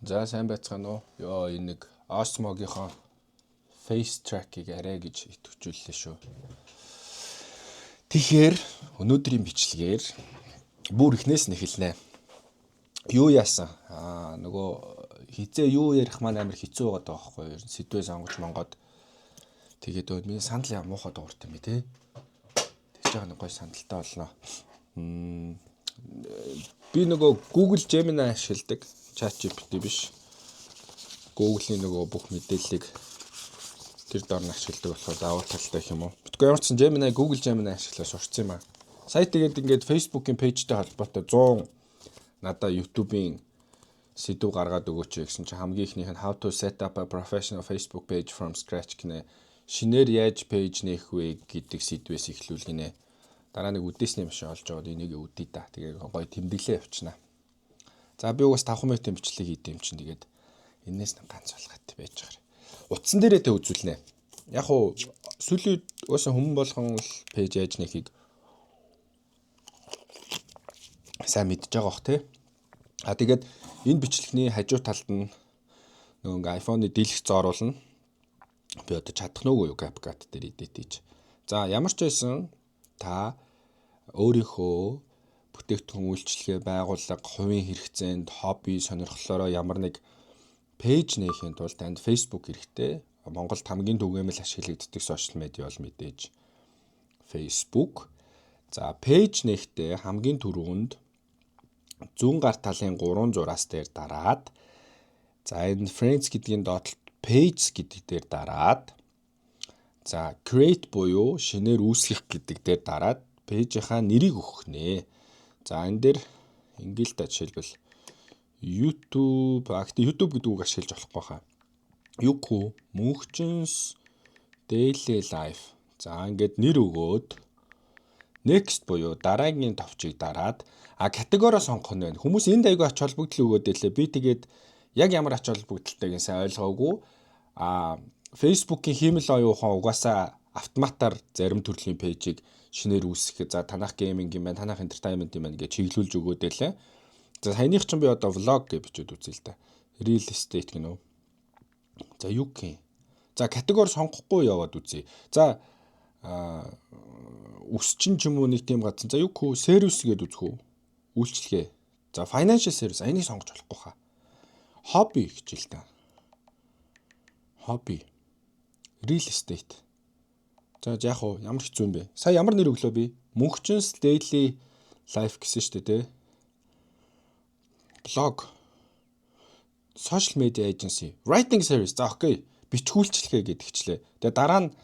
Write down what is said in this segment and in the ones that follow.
За, сайн байцгаана уу? Йоо, энэ нэг Osmo-гийнхоо Face Track-ыг арай гэж идэвхжүүллээ шүү. Тэгэхээр өнөөдрийн бичлэгээр бүр эхнээс нь эхэлнэ. Юу яасан? Нөгөө хизээ юу ярих маань амар хэцүү байгаа даа байхгүй юу? Сэдвээ сонгож монгоод тэгээд өө миний сандал яа муухай дуурт юм бэ те? Тэгж байгаа нэг гой сандалтай болно. Би нөгөө Google Gemini ашигладаг. ChatGPT биш. Google-ийн нөгөө бүх мэдээллийг тэр дор нь ашигладаг болохоор давуу талтай гэх юм уу. Битгүй ямар ч сан Gemini, Google Gemini ашиглаа сурцсан юм аа. Сая тэгээд ингээд Facebook-ийн page тэй холбоотой 100 надаа YouTube-ийн сэдв гаргаад өгөөч гэсэн чинь хамгийн эхнийх нь "How to set up a professional Facebook page from scratch" гинэ. Шинээр яаж page нээх вэ гэдэг сэдвээс эхлүүл гинэ. Дараа нэг үдээсний машин олж аваад энийг үдээ да. Тэгээ гоё тэмдэглээ явчихна. За, би угаас 5 минутын бичлэг хийдэм юм чинь, тэгээд энээс нэг ганц болгоод байж байгаа. Утсан дээрээ тэ үзүүлнэ. Яг уу сүүлийн угаасаа хүмүүн болгон л page яаж нэхийг сайн мэдж байгаа бох те. А тэгээд энэ бичлэгний хажуу талд нь нөгөө ингээ iPhone-ы дэлгэц оруулна. Би одоо чадах нүгөө юу CapCut дээр edit хийж. За, ямар ч байсан та өөрийнхөө бүтээгдэхүүн, үйлчилгээ, байгууллага, хувийн хэрэгцээнд, хобби, сонирхлоороо ямар нэг page нээхийн тулд танд Facebook хэрэгтэй. Монголд хамгийн түгээмэл ашиглагддаг social media бол мэдээж Facebook. За, page нээхдээ хамгийн түрүүнд зүүн гар талын 3 зураас дээр дараад, за, энэ Friends гэдгийн доод талд Page гэдэг дээр дараад, за, Create буюу шинээр үүсгэх гэдэг дээр дараад page ийнхаа нэрийг өгөх нэ. За, энэ дээр ингээл та жишээлбэл YouTube, а гэхдээ YouTube гэдэг үг ашиглаж болохгүй хаа. Юу гэх Мөнхчөнс Daily Life. За, ингээд нэр өгөөд next буюу дараагийн товчийг дараад категори сонгох нь байна. Хүмүүс энд айгүй ач холбогдол өгөөд байлээ. Би тэгээд яг ямар ач холбогдолтойг нь сайн ойлгоогүй. Facebook-ийн хиймэл оюун ухаан угаасаа автоматар зарим төрлийн page ийг шинээр үүсгэх, за, танах gaming юм байна, танах entertainment юм байна гэж чиглүүлж өгөөд байлээ. За, саяных чинь би одоо vlog гэж бичээд үзье л да. Real estate гэнэ үү? За, юу гэх юм? За, категори сонгохгүй яваад үзье. За, өсчин ч юм уу нэг тийм гадсан. За, юу гэх үү? Service гэдээ үзэх үү? Үйлчилгээ. За, financial service энийг сонгож болохгүй хаа. Hobby гэж л та. Hobby. Real estate. За, яг уу ямар хэцүү юм бэ? Сая ямар нэр өглөө би? Мөнхчөнс Daily Life гэсэн шүү дээ, тэ. Blog. Social media agency, writing service. За, okay. Бичгүүлчлэгээ гэдэгчлээ. Тэгээ дараа нь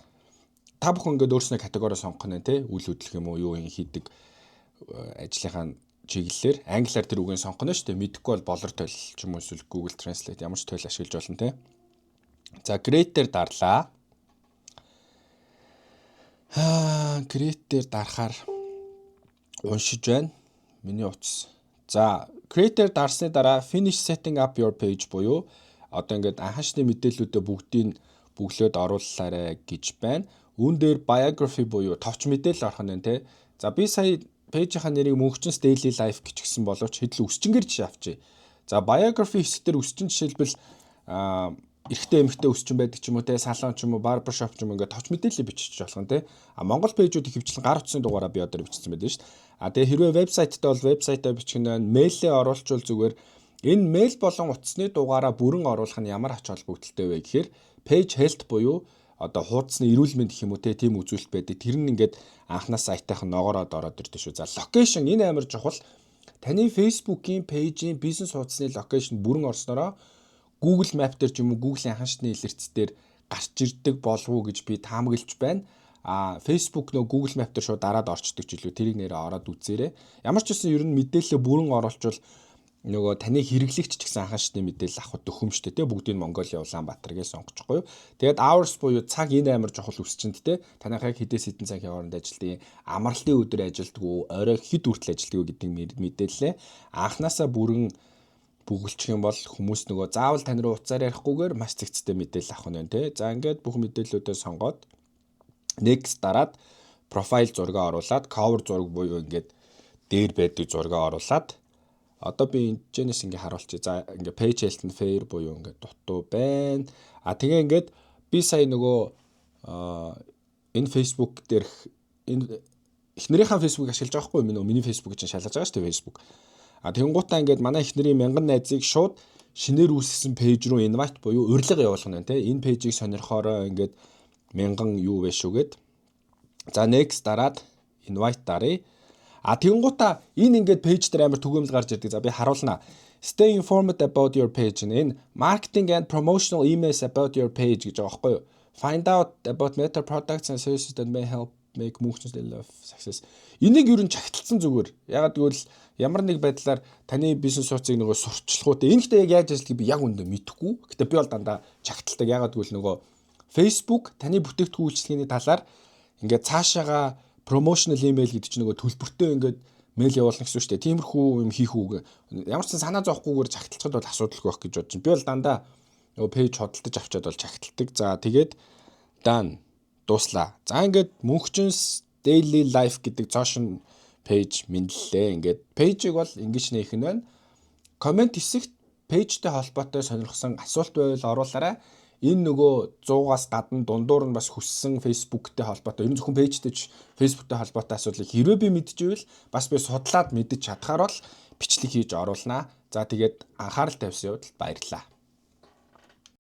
та бүхэн ингээд өөрснөө категори сонгох нь тэ, үйл хөдлөх юм уу, юу юм хийдэг ажлынхаа чиглэлээр англиар тэр үгийг сонгох нь шүү дээ. Мэдэхгүй бол болор тойл ч юм уу эсвэл Google Translate ямар ч тойл ашиглаж болно те. За, create дээр дарлаа. Create дээр дарахаар уншиж байна. Миний утас. За, create дээр дарсны дараа "Finish setting up your page" буюу одоо ингээд анхаашны мэдээллүүдээ бүгдийг бөглөөд орууллаарэ гэж байна. Үүн дээр biography буюу товч мэдээлэл орох нь те. За, би сая page ийнхаа нэрийг Мөнхчөнс Daily Life гэж гисэн боловч хэдэл өсчингээр жишээ авчи. За, biography хэсэг дээр өсчин жишээлбэл эрэгтэй, эмэгтэй өсчин байдаг ч юм уу те, салон ч юм уу, barber shop ч юм уу, ингээд товч мэдээлэл бичиж болох нь те. А Монгол page үүд ихэвчлэн гар утасны дугаараа би одоо бичсэн байдаг шүү дээ. А тэгээ хэрвээ вебсайттай бол вебсайтаа бичих нь байна. Мэйлээ оруулчвал зүгээр. Энэ мэйл болон утасны дугаараа бүрэн оруулах нь ямар ач холбогдолтой вэ гэхээр page health буюу одоо хуудасны эрүүл мэнд гэх юм уу те, тийм үзүүлэлт байдаг. Тэр нь ингээд анханаас сайтынх нь ногоороод ороод ирдэг шүү. За, location, энэ амар чухал. Таны Facebook-ийн page ийн бизнес хуудасны location бүрэн орсноороо Google Map дээр ч юм уу, Google-ийн анхан шатны илэрц дээр гарч ирдэг болов уу гэж би таамаглаж байна. А Facebook нөө Google Map дээр шууд дараад орчдөг ч илүү тэрийг нэрээ ороод үзээрэй. Ямар ч гэсэн ер нь мэдээлэлээ бүрэн оруулчвал нөгөө таны хэрэглэгч ч гэсэн анхан шатны мэдээлэл авахд төхөмжтэй те, бүгдийг Монголиа, Улаанбаатар гэж сонгочихгүй юу. Тэгээд hours буюу цаг, энэ амар чухал өсчөнд те, танайхыг хэдээс хэдэн цагийн хооронд ажилтیں۔ Амралтын өдөр ажилтгүй, орой хэд хүртэл ажилтгүй гэдэг мэдээлэлээ анханасаа бүрэн бөглөчих юм бол хүмүүс нөгөө заавал тань руу утсаар ярихгүйгээр маш зэгцтэй мэдээлэл авах нь байна те. За, ингээд бүх мэдээллүүдээ сонгоод next дараад profile зургаа оруулаад, cover зураг буюу ингээд дээр байдаг зургаа оруулаад Одоо би энэчнээс ингээ харуулчих. За, ингээ page health нь fair буюу ингээ дутуу байна. А тэгээ ингээд би сая нөгөө энэ Facebook дээрх энэ эхнэрийнхээ Facebook ашиглаж байгаа хгүй юу? Миний Facebook чинь шалгаж байгаа шүү дээ, Facebook. А тэгэнгуутаа ингээд манай эхнэрийн 1000 найзыг шууд шинээр үүсгэсэн page руу invite буюу урилга явуулах нь те. Энэ page ийг сонирхоороо, ингээд мянган юу вэ шүү гэд. За, next дараад invite даръя. А тэгэнгуутаа энэ ингээд page дээр амар түгээмэл гарч ирдэг. За, би харуулнаа. "Stay informed about your page" энэ "marketing and promotional emails about your page" гэж байгаа байхгүй юу? "Find out about Meta products and services that may help make Мөнхчөн's life success." Энийг ер нь чагталсан зүгээр. Ягаад гэвэл ямар нэг байдлаар таны бизнес хуудсыг нөгөө сурталчлахуу. Энэ гэхдээ яг яаж ажиллагийг би яг үндэ мэдэхгүй. Гэхдээ би бол дандаа чагталдаг. Ягаад гэвэл нөгөө Facebook таны бүтээгдэхүүн үйлчилгээний талаар ингээд цаашаага promotional email гэдэг чинь нөгөө төлбөртэй ингээд мэйл явуулна гэсэн үг шүү дээ. Тиймэрхүү юм хийх үг. Ямар ч санаа зовхгүйгээр чагталцахад бол асуудалгүй байх гэж бодож байна. Би бол дандаа нөгөө page хөдөлтөж авчиад бол чагталдаг. За, тэгээд done, дууслаа. За, ингээд Мөнхчөнс Daily Life гэдэг цоошин page мэндлээ. Ингээд page ийг бол ингэж нээх нь байна. Comment хэсэгт page тэй холбоотой сонирхсан асуулт байвал оруулаарай. Энэ нөгөө 100-аас гадна дундуур нь бас хүссэн Facebook-тэй холбоотой, ер нь зөвхөн page тэй ч Facebook-тэй холбоотой асуудлыг хэрвээ би мэдчихвэл бас би судлаад мэдэж чадхаар бол бичлэг хийж оруулнаа. За, тэгээд анхаарал тавьсан явдалд баярлалаа.